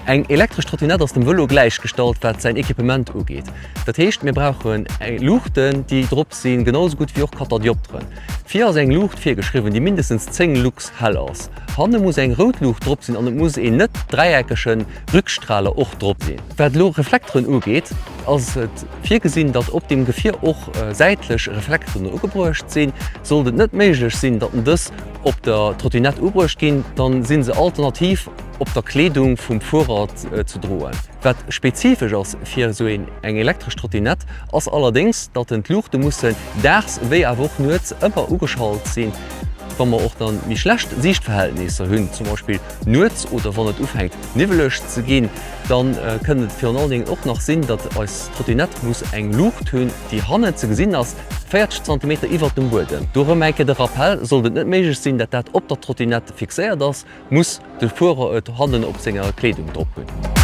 Eng elektresch Trottinett ass dem Vëlo gläichgestallt, wat säin Equipement ugeet. Dat heescht, mir brauchen Luuchten, déi drop sinn, genau esou gutt wéi och Katadiopteren. Vir ass eng Luucht virgeschriwwen, déi mindestens 10 Lux hell ass. Hanne muss eng rout Luucht drop sinn an et muss een net dräieckege Rückstrahler och drop sinn. Wat elo Reflekteren ugeet, ass et virgesinn, datt op dem Gefier och säitlech Reflekteren ugebruecht sinn. Sollt et net méiglech sinn, datt dës op der Trottinett ubruecht ginn, dann si se alternativ op der Kleedung vum Fuerer ze droen. Wat spezifesch ass fir esou eng elektresch Trottinett, ass allerdéngs, datt d'Luuchte mussen daags wéi awer och nuets ëmmer ugeschalt sinn. Wa mer och dann méi schlecht Siichtverhältnisser hunn, zum Beispill nuets oder wann et ufänkt niwweleg ze ginn, dann kënnt et virun allen Dingen och nach sinn, datt eis Trottinett muss eng Luucht hunn, déi hannen ze gesinn ass, 40 Zentimeter iwwert dem Buedem. Do rëm eng Kéier de Rappel, Sollt et net méiglech sinn, datt dat op der Trottinett fixéiert ass, muss de Fuerer et hannen op senger Kleedung drop hunn.